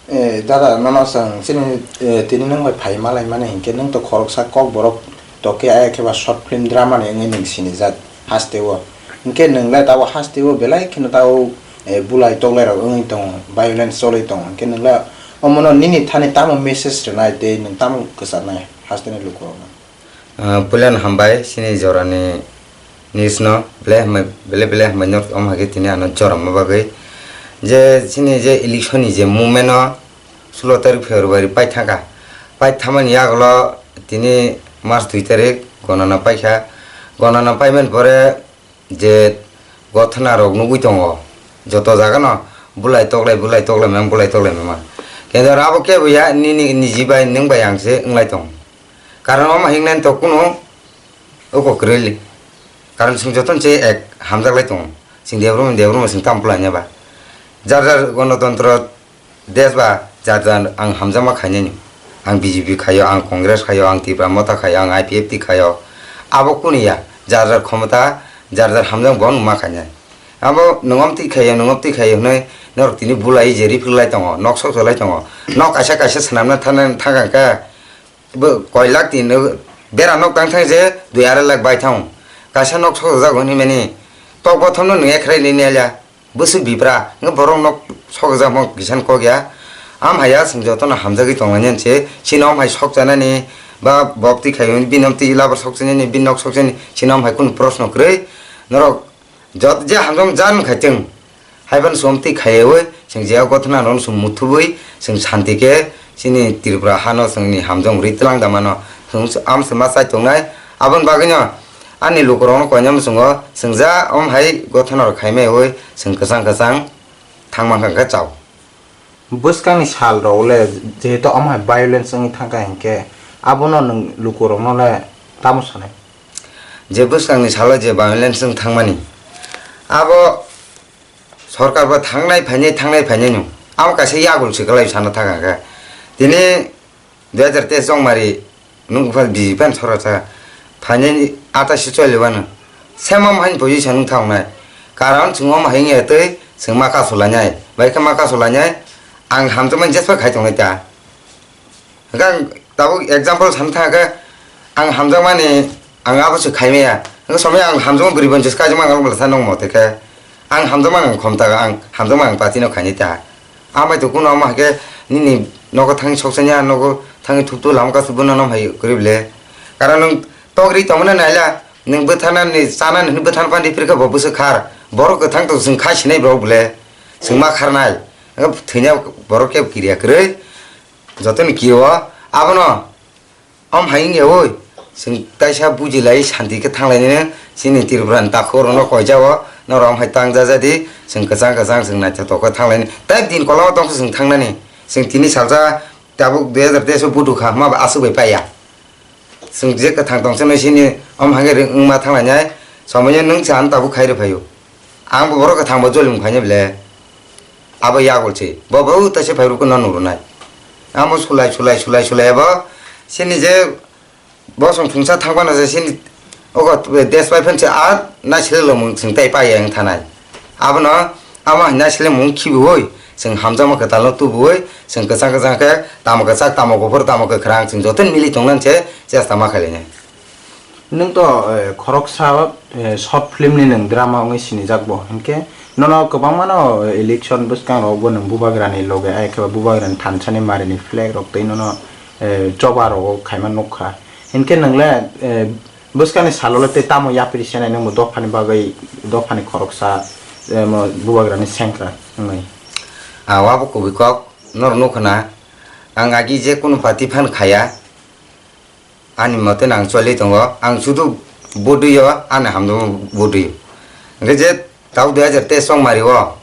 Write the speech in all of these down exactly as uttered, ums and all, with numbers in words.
Eh, dada, nono chwng chini, eh, tini nwng bai phai malaimani hinkhe nwng to khoroksa kokborok tokhe, aya khe ba short film drama ni wngwi nwng sinijak hasteo. Hinkhe nwng le tabuk hasteo belai kheno tabuk, eh, bulai toklai rok wngwi tongo, violence cholwi tongo. Hinkhe nwng le omono nini thani tamo message rwnai tei nwng tamo kwcharnai hasteni lukurokno? Ah, puilano hambai chini jorani news no, belai hambai, belai belai hambai no, omo hai khe tini ano jorama bagwi. Je chini je election ni je movement no sulo tarik February paithaka, paithamani yagulo tini March dui tarik gonana paikha, gonana paimani pore je gothona rok nugwi tongo, joto jaga no bulai toklai, bulai toklai mang, bulai toklai mang. Kintu abo kebo ya, nini niji bai, nwng bai ang se wnglai tongo. Karon omo hingnani to kunu oko kwrwi li. Karon chwng jotono se ek hamjak lai tongo. Chwng debrum, debrum chwng tamo bulai nya ba. Jar jar gonotontro Desh ba jar jar ang hamjakma khainani. Ang B J P khaio, ang Congress khaio, ang Tipra Motha khaio, ang I P F T khaio. Abo kunu ya, jar jar khomota, jar jar hamjak bo nungma khainai. Abo nungom twi khaio, nungom twi khaio hwnwi norok tini bulai je riphlai tongo, nok sok lai tongo. Nok kaisa kaisa swnamna thangna thang kha, bo koi lakh tin bera nok tang thang je dui arai lakh bai thang. Kaisa nok sok jak hwnwi mani tok bothomno nung ekhrai ni nelya. Bwswk bipra, hwnkhe borok nok sokjak mo kisan kok ya. Am hai ya, chwng jotono hamjagwi tonglainani se, chini om hai sokjanani, ba bok twi khaio, bini om twi labar sokjanani, bini nok sokjani, chini om hai kunu proshno kwrwi. Norok jot je hamjak jan khai chwng, haiphano chwng om twi khaiwi, chwng je o gothona no chwng muthubwi, chwng shanti khe, chini Tripura hano chwngni hamjak rwi twlang da mano, chwng am se ma chai tongnai, aboni bagwino, Ani lukurokno koinai muchungo chwng ja om hai gothona rok khaimai oi chwng kwchang kwchang thang mankha khe chao. Bwskangni sal rok le jehetu om hai violence wngwi thangkha hinkhe abono nwng lukurokno le tamo sanai? Je bwskangni salo je violence wng thangmani abo sorkar bo thangnai phainai thangnai phainai no amo kaisa yagul se kwlai sana thang kha tini Dui hajar teis chongmari nwng bupha biji phan sora cha phainai atashi choli wano. Same om haini position wng thang nai. Karon chwng om hai wngya twi chwng ma kasu lainai. Bai khe ma kasu lainai ang hamjakmani jespa khai tongnai ta. Hwnkhe ang tabuk example san thang khe ang hamjakmani Ang abo se khai maya. Hwnkhe somai ang hamjakma bwrwi bai se kaijak ma ang bwla sa nongmo tei khe. Ang hamjakma ang khom ta ang hamjakma ang party no khainai ta. Amai to kuno omo hai khe nini nogo thangwi soksa nya nogo thangwi thuptu lama kasu bono nom hai kwrwi bwle. Karon nwng togri tongmani naila nwng bwtharnani chanani hwnwi bwtharna phan ripri khe bo bwswk khar. Borok kwthang to chwng khai sinai borok bwle. Chwng ma kharnai. Hwnkhe thwina borok kebo kiriya kwrwi. Jotoni kirio abono. Om hai wngya oi, chwng taisa buji lai santi khe thang lai nini chini Tripura ni takhuk rok no koijao, norok om hai tang ja ja di, chwng kwchang kwchang chwng naithotok khe thang lai nini. Tai din koloma tong khe chwng thang nani, chwng tini salsa tabuk dui hajar teis o budu kha hwnba bo aswk bai paiya. Chwng je kwthang tong chwng nai sini om hai khe wngma thang lai nai, somoi nwng cha ang tabuk khai rw phai o. Ang bo borok kwthang bo jolim khainai ble. Abo yagul se. Bo bo ta se phai ruku no nurunai. Amo sulai sulai sulai sulai abo sini je bosong thungsa thangba na je sini ogo des bai phan se a na sile lomung sing tai pai yang thanai. Abono amo hina sile mung khibiwi sing hamjakma kwtal no tubuwi sing kwchang kwchang khe tamo kwchak tamo kuphur tamo kwkhrang sing joto mili tongnan se chesta ma khailai nai. Nwng to, eh, khoroksa, eh, short film ni nwng drama wngwi sinijak bo, hinkhe nono kwbangma no, eh, election bwskango bo nwng bubagrani loge, ai khe bubagrani thansani marini flag rok tei nono, eh, choba rogo khaima nukha. Hinkhe nwng le, eh, bwskangni salo le tei tamo yapri senai nwng bo dophani bagwi, dophani khoroksa, eh, mo bubagrani sengkra wngwi. A, wabo kubui kok norok nukha na, ang agi je kunu party phan khaya. Ani mote no ang choli tongo, ang sudu budui o, ani hamjakma budui o. Hwnkhe je tabuk dui hajar teis chongmari o,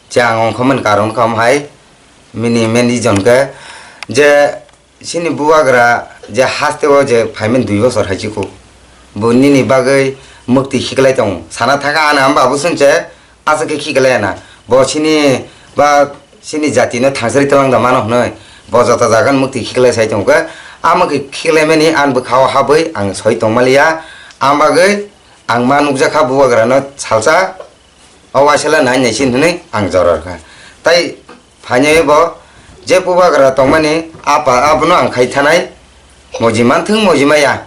je ang ongkhormani karon kha omo hai, mini main reason khe je chini bubagra je haste o je phaimani dui bosor hai chikhu, bo nini bagwi mwktwi khiklai tongo. Sana thaka ani hamba bo swnse, Aswk khe khiklai na, bo chini ba chini jati no thangsari twlang da mano hwnwi, bo jota jaga ni mwktwi khiklai sai tongo khe, a mwktwi khiklai mani ani bwkha o habwi ang soi tong maliya, ang bagwi ang ma nukjak kha bubagra no salsa, o waisa le nai nai sin hwnwi ang jora rw kha. Tai Phainai bo Je bubagra tongmani apa abono ang khai thanai, moji manthung moji maya.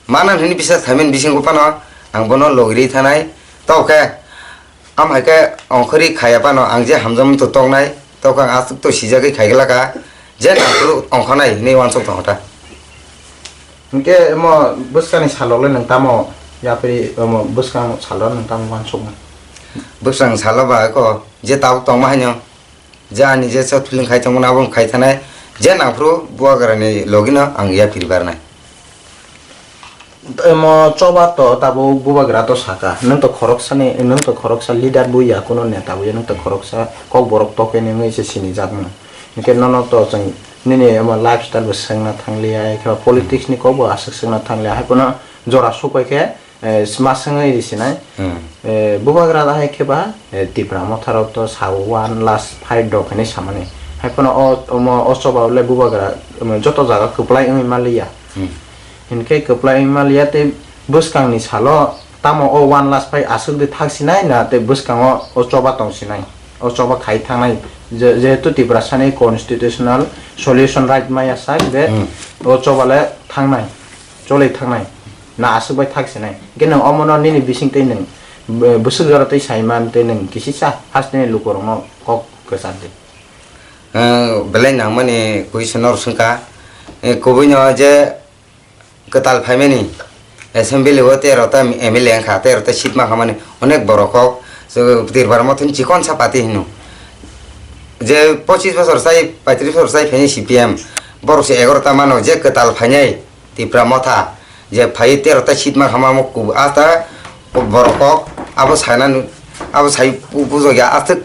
Mana hwnwi bisas khaimani bisingo phano ang bono logiri thanai. Tokhe am hai khe ongkhorwi khaya phano ang je hamjakmung to toknai, tokhe ang aswk to sijagwi khaiglaka, je nangphuru ongkhornai hwnwi uansuk tongo ta. Hwnkhe omo bwskangni salo le nwng tamo yapri, omo bwskang salo nwng tamo uansukmung? Bwskang salo ba ko je tabuk tongma haino. Je ani je short film khai tongmani abo khai thanai, je nangphuru bubagrani logino ang yapri barnai. Emo choba to tabuk bubagra to saka, nwng to khoroksani, nwng to khoroksa leader bo ya, kuno neta bo ya, nwng to khoroksa kokborok tokeni wngwi se sinijakmung. Hwnkhe nono to chwng nini emo lifestyle bo swngna thangliya, ekhe politics ni kok bo aswk swngna thangliya, hai phano jora sukbai khe eh, sma swngwi rw sinai. Hmm. Eh, bubagra da hai khe ba, eh, Tipra motha rok to sao one last fight rok hinwi samani. Hai phano o, omo, o choba le bubagra, omo, joto jaga kwplai wngwi maliya. Hmm. Hinkhe kwplai wngwi maliya tei bwskangni salo tamo o one last fight aswk de thak sinai na tei bwskango o choba tong sinai. O choba khai thangnai. Je-, jehetu Tiprasani constitutional solution right maya sak je Hmm. o choba le thangnai, choli thangnai. Na aswk bai thak sinai. Hwnkhe nwng omono nini bising tei nwng, b-, bwswk jora tei saiman tei nwng kisisa hasteni lukurokno kok kwchar di. Eh, belai nangmani question no swngkha. Eh, kubuino je kwtal phaimani assembly o tero ta M L A wngkha, tero ta seat mankha mani onek borok kok. So, Tripura mothani chikonsa party hino. Je pochis bosor chai, paitris bosor chai phaini C P M, borok se egaroh ta mano je kwtal phainai. Tipra motha je phai tero ta seat mankha mamo kubu asta borok kok abo saina nu-, abo sai bu-, bujokya aswk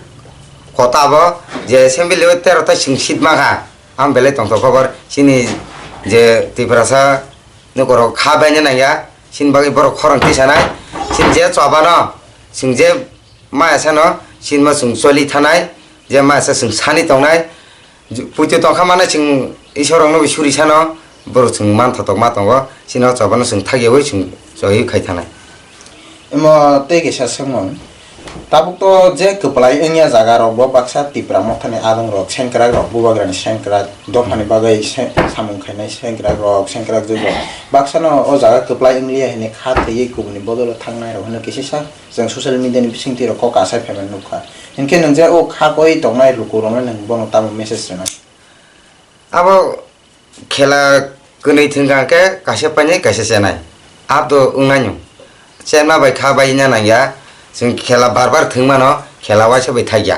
kota abo je assembly o tero ta chwng seat mankha. Ang belai tongthok khobor chini je Tiprasa nukorok kha baina nangya chini bagwi borok khorang tisanai chini je chobano chwng je maya sano chini ma chwng choli thanai je maya sa chwng sani tongnai. Puito tongkha mano chwng Isorokno bo suri sano, borok chwng manthotok ma tongo, chini o chobano chwng thakyaui chwng choiwi khai thanai. Imo tei kaisa swngmung, tabuk to je kwplai wngya jaga rok bo baksa Tipra mothani adong rok, sengkrak rok, bubagrani sengkrak, dophani bagwi se-, samung khainai sengkrak rok, sengkrak jwk rok, baksano o jaga kwplai wngliya hinwi kha thwiwi kubuni bodolo thangnai rok hwnwi kisa sa. Chwng social media ni bisingtwi rok kok asai phaimani nukha. Hinkhe nwng je o kha koi tongnai lukurokno nwng bono tamo message rwnai? Abo khela kwnwi thwngkha hwnkhe kaisa painai kaisa chenai. Abo wngnaino. Chenma bai kha bai wngna nangya. Chwng khela bar bar thwngmano khela waisa bai thakya.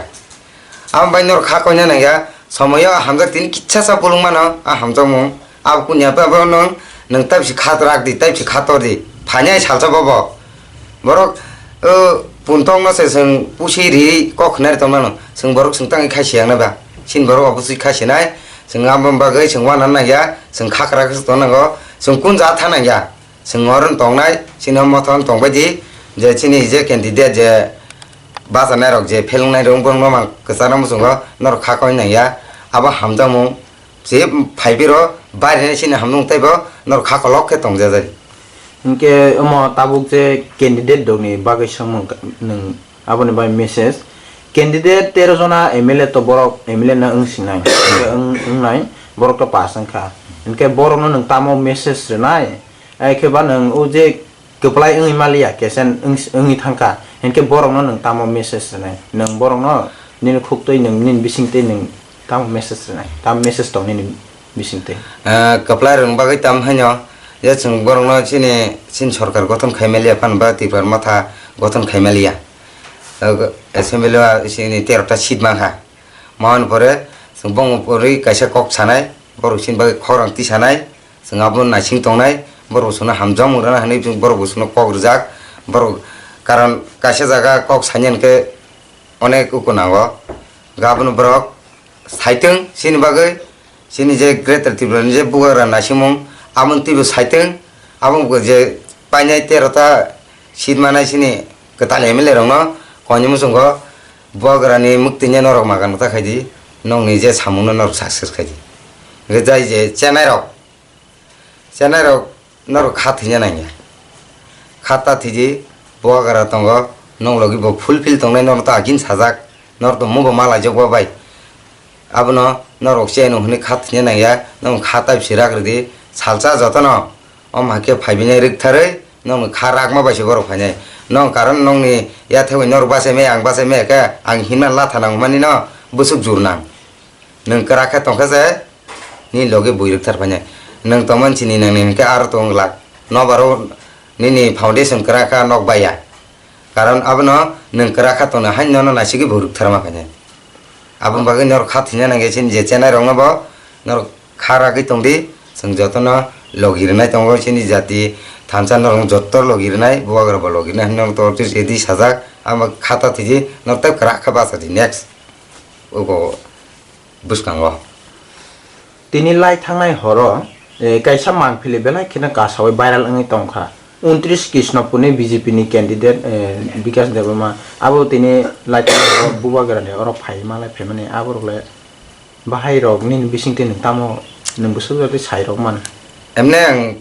Amo bai norok kha koina nangya, somoio hamjak tini kisa sa bolong mano, a hamjakmung. Abo kunya abo nwng, nwng taibsi kha rak di, taibsi kha tor di. Phainai salsa bobo. Borok, o, puntokno se chwng pusi ri kok khnari tong mano. Chwng borok chwng tangwi khai siyang nai ba. Chini borok oboswi khai sinai. Chwng abo bagwi chwng wana nangya, chwng kha kwrak se tong nango. Chwng kun ja tha nangya. Chwng oro tongnai, chini o mothon tongbai di, je chini je candidate je bachanairok je phelwngnai rok, borokno mang kwcharo muchungo norok kha koi nangya, abo hamjakmung je phaiphiro baireni chini hamjakmung teibo norok kha kolok khe tongjajak. Hinkhe omo tabuk je candidate rokni bagwi swngmung ka-, nwng aboni bai message, candidate tero jona M L A to borok M L A no wng sinai, wng, wngnai, borok to pass wngkha, hinkhe borokno nwng tamo message rwnai? Ai khe ba nwng o je kwplai wngwi maliya, kesen wng-, wngwi thangkha, hinkhe borokno nwng tamo message rwnai? Nwng borokno nini khuktwi nwng nini bisingtwi nwng tamo message rwnai? Tamo message tong nini bisingtwi? Ah, kwplai rwng bagwi tam haino je chwng borokno chini, chini sorkar gothon khai maliya, phano ba Tipra motha gothon khai maliya. Ah, assembly o chini tero ta seat mankha. Mahon pore chwng bongni pore kaisa kok sanai, borok chini bagwi khorang tisanai. Chwng abo naising tongnai, borok bo chwngno hamjakmung rwna hwnwi borok bo chwngno kok rwjak. Borok karon kaisa jaga kok saini hwnkhe onek uku nango. Gaboni borok saitwng chini bagwi, chini je Greater Tripura ni je bubagra naisingmung, aboni twibo saitwng, abo je painai tero ta seat manai chini kwtal M L A rokno koinwi muchungo bubagrani mwktwino norok magan kwta khaidi, nokni je samungno norok success khaidi. Hwnkhe jai je chenai rok, Chennai rok norok kha thwina nangya. Kha ta thwidi, bubagra tongo, nok logi bo fulfill tongnai, norok to agin sajak, norok to mubo malaijak bo bai. Abono norok cheno hwnwi kha thwina nangya, nong kha tai phi rak rwdi, salsa jotono. Om hakhe phaibinai rwktharwi nongni kha rakma bai se borok phainai. Nong karon nongni yathegwi norok bachai maya, ang bachai maya khe, ang hinma latha nangmani no bwswk jur nang. Nwng kwrak khe tongkha se, nini logi bui rwkthar phainai. Nwng tongmani chini nangni hwnkhe aro tong glak. Nobaro nini foundation kwrak kha nok baiya. Karon abono nwng kwrak kha tongna haino nono naisigwi bui rwkthar ma phainai. Aboni bagwi norok kha thwina nangya chini je chenai rokno bo norok kha ragwi tongdi. Chwng jotono logi rwnai tongo chini jati thansa norok joto logi rwnai, bubagra bo logi rwnai hwnwi norok to ready sajak. Amo kha ta thwidi norok tei kwrak kha bachadi next. Ugo bwskango. Tini lai thangnai horo, eh, kaisa mangpili belai kheno kasawi viral wngwi tongkha. Untris Krishnopurni B J P ni candidate, eh, Bikash Debbarma abo tini lai thangnai horo bubagrani oro phai malai phaimani aborok le bahai rok nini bisingtwi nwng tamo nwng bwswk jagwi sai rok man. Emne ang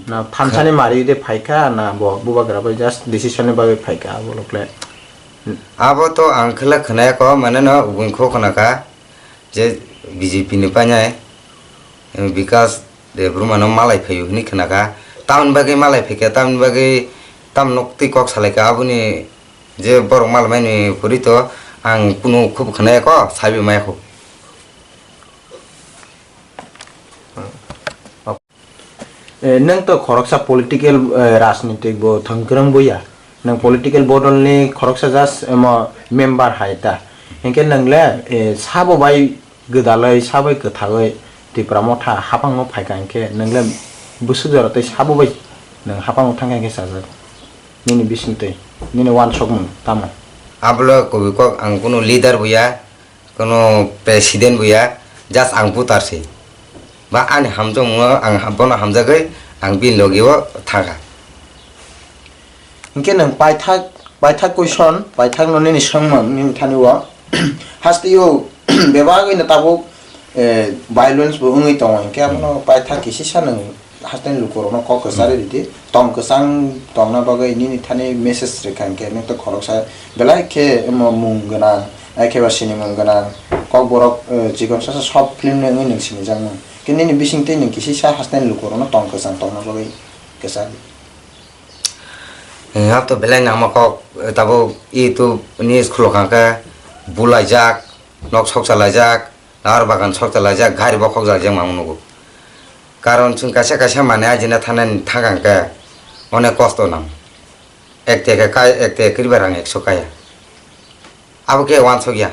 Na thansani mari de phaikha na bo bubagra bai just decision ni bagwi phaikha abo lokle. Abo to ang khwlak khwnaya ko, mane no ubun kho khwnakha je B J P ni painai, eh, Bikash Debbarma no malai phaio hwnwi khwnakha. Tamoni bagwi malai phaikha, tamoni bagwi tam nok twi kok salaikha, aboni je borok malai mani phuri to ang kunu khubu khwnaya ko, sabi maya kho. Eh, nwng to khoroksa political, eh, rajnitik bo thwngkwrwng buya. Nwng political bodol ni khoroksa just emo member hai ta. Hinkhe nwng le, eh, sabo bai gwdalwi, sabo bai kwthagwi Tipra Motha hapang o phaikha hinkhe nwng le bwswk jora tei sabo bai nwng hapang o thangkha hinkhe sajak. Nini bisingtwi, nini uansukmung tamo? Abo le kubui kok, ang kunu leader buya. Kono president buya, just ang voter se. Ba ani hamjakmungo ang ha-, bono hamjagwi ang bini logi o thangkha. Hinkhe nwng paithak, paithak question, paithak no nini swngmung nini thani o. Haste o bebak ino tabuk, eh, violence bo wngwi tongo, hinkhe abono paithak kisisa nwng hasteni lukurokno kok kwcharwi ridi. Tong kwchang tongna bagwi nini thani message rwkha hinkhe nwng tei khoroksa belai khe omo mung gwnang, ai khe ba sinimung gwnang, kokborok, eh, chikon sasa sob film ni wngwi nwng sinijakmung. Khe nini bisingtwi nwng kisisa hasteni lukurokno tong kwchang tongna bagwi kwcharwi. Eh, hato belai nangma kok, eh, tabuk YouTube ni school o kha khe bulaijak, nok soksa laijak, Nahar bagan sokta laijak, gari bokhok jak jeng mangno nugo. Karon chwng kaisa kaisa manwi ajina thanani thangkang khe onek kosto nang. Ek teke kai, ek teke kwrwi bai rang ekso kaya. Abo khe wansok ya.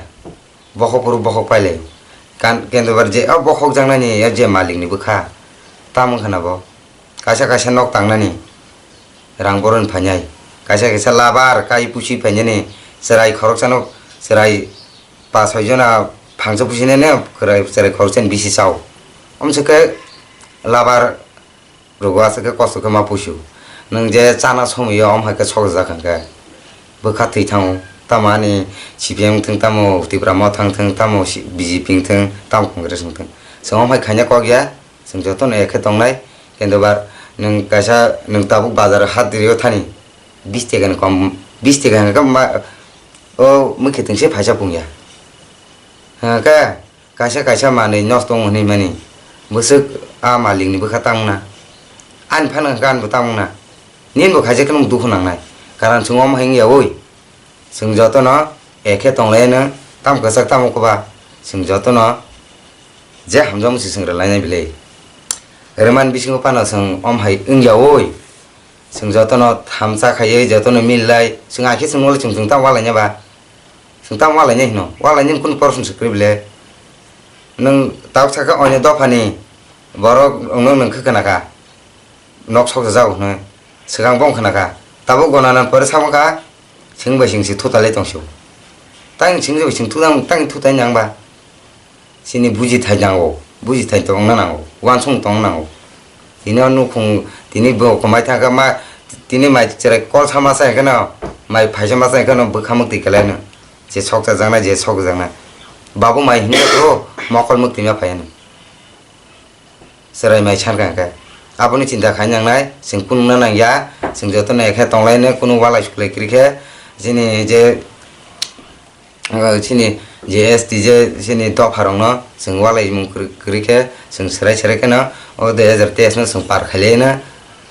Bokhok phuru bokhok pailai. Kan, kendo bar je, o bokhok jaknani, o je malikni bwkha. Tamo wngkha na bo. Kaisa kaisa nok tangnani rang boron phainai. Kaisa kaisa labar kai pusi phainani chwrai khoroksano chwrai pas soi jona phangsa pusinani kwrai chwrai khoroksani bisi chao. Omswkhe labar rogo aswkhe kosto khe ma pusio. Nwng je chana somoio om hai khe sokjak hwnkhe bwkha thwi thango. Tamo ani C P M wngthwng, tamo Tipra Motha wngthwng, tamo si-, B J P wngthwng, tamo Congress wngthwng. Chwng om hai khaina kok ya. Chwng jotono ekhe tongnai, kendo bar nwng kaisa nwng tabuk bazar hat rio thani bis teka ni kom, bis teka hwnka ma, o mui khe twngse phaisa pungya. Hwnka kaisa kaisa manwi nosto wng hwnwi mani bwswk a malikni bwkha tangna, ani phano hwnka ani bo tangna, nini bo khaisa kheno dukhu nangnai, karon chwng omo hai wngya oi. Chwng jotono ekhe tonglaino, tamo kwchak tamo kwba, chwng jotono je hamjakmung se chwng rwlainai bwle. Rwmani bisingo phano chwng om hai wngya oi. Chwng jotono thamsa khaiwi, jotono millai, chwng akhe chwng nole chwng chwng tamo walaina ba? Chwng tamo walaina hino? Walainani kunu porosno se kwrwi bwle. Nwng tabuk sakha oino dophani borok nwng nwng khe khna kha. Nok sokjak jago hwnwi swkang bo wng khna kha. Tabuk gona nang pore samo kha, chwng bai chwng se thutalai tong sio. Tang chwng bai chwng thutai, tang thutai nang ba? Chini buji thai nango, buji thai tong na nango, uansuk tong nango. Tini o nukhung, tini bo kwmai thang kha ma, tini mai chwrai kol sama sa khe no, mai phaisa ma sa khe no bwkha mukti kwlai no. Je sokjak jaknai, je sokjak jaknai. Babu mai hinwi o mokol mukti ma phai ano. Chwrai mai san kha hwnkhe. Aboni chinta khai nangnai, chwng kunukna nangya, chwng jotono ekhe tonglaino, kunu walai suklai kwrwi khe, chini je Chini je S T je chini dopharokno chwng ualaimung kwrwi, kwrwi khe chwng swrai swrai kheno o dui hazar teis no chwng par khailai no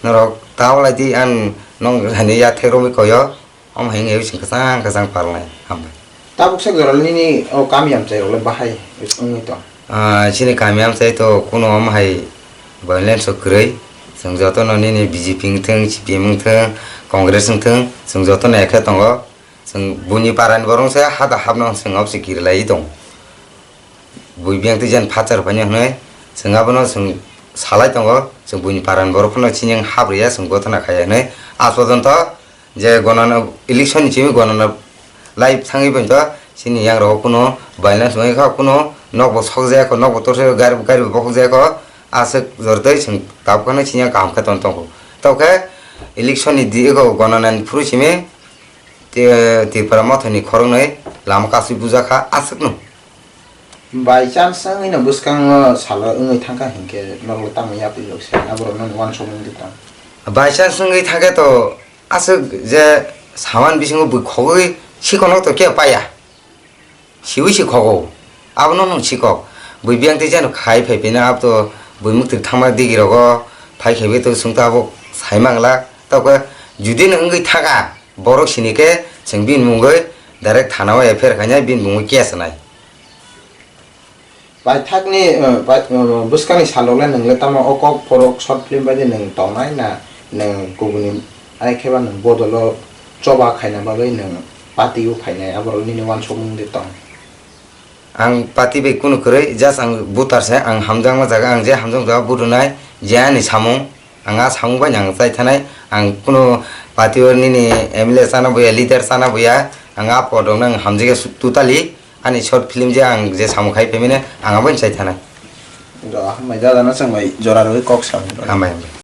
norok ta ualaidi ang nong hani yathek romwi koyo. Omo hai wngwi chwng kwchang kwchang parlai hambai. Tabuk sak jora nini o kami amchai rok le bahai wngwi tong? Ah, chini kami amchai to kuno omo hai violence o kwrwi. Chwng jotono nini B J P wngthwng, C P M wngthwng, Congress wngthwng, chwng jotono ekhe tongo. Chwng buini parani borok se hada hapno chwng obse kirilai tongo. Bui biyang twi jan phatar phai hwnwi chwng abono chwng salai tongo, chwng buini parani borok phano chini hap rwya, chwng gotona khaiya hwnwi. Aaj porjonto je gonana election ni simi gonana live thangwi bai to chini yang rok kuno violence wngwi kha, kuno nokbo sok jaya kho, nokbo torse gari, gari bo bokhok jaya kho, aswk jortoi chwng tabuk phano chini yang kaham khe ton tongkho. Tokhe election ni di ego gonana ni phuru simi Ti-, Tripura mothani khoroknwi lama kasui bujakha aswkno. By chance wngwi no bwskango salo wngwi thangkha hinkhe norok tamo yapri rok se aborok no wansukmung di tong? By chance wngwi thangkhe to aswk je saman bisingo bui khogwi sikonok to khe paya. Siwi si khogo. Abono nwng sikok. Bui biyang tei jeno khai phai phino abo to bui mwktwk thangma digi rogo phai khe be to chwng to abo sai mangla. Tokhe judi nwng wngwi thaka borok sini khe chwng bini mungwi direct thana o F I R khainai bini mungwi case nai. Paithakni, eh, pai-, eh, bwskangni salrok le nwng le tamo o kok phorok short film bai de nwng tongnai na nwng kubuni ai khe ba nwng bodolo choba khaina bagwi nwng party o khainai aborok nini wansukmung de tong? Ang party bai kunu kwrwi, just ang voter se, ang hamjakma jaga, ang je hamjakma jaga vote rwnai, je ani samung, ang a samung bai ang chai thanai, ang kunu party o nini M L A chana buya, leader chana buya, ang a podok no ang hamjak ya su-, totally, ani short film je ang je samung khai phaimani, ang abo chai thanai. Hambai dada no chwng bai jora rwui kok sa. Hambai, hambai.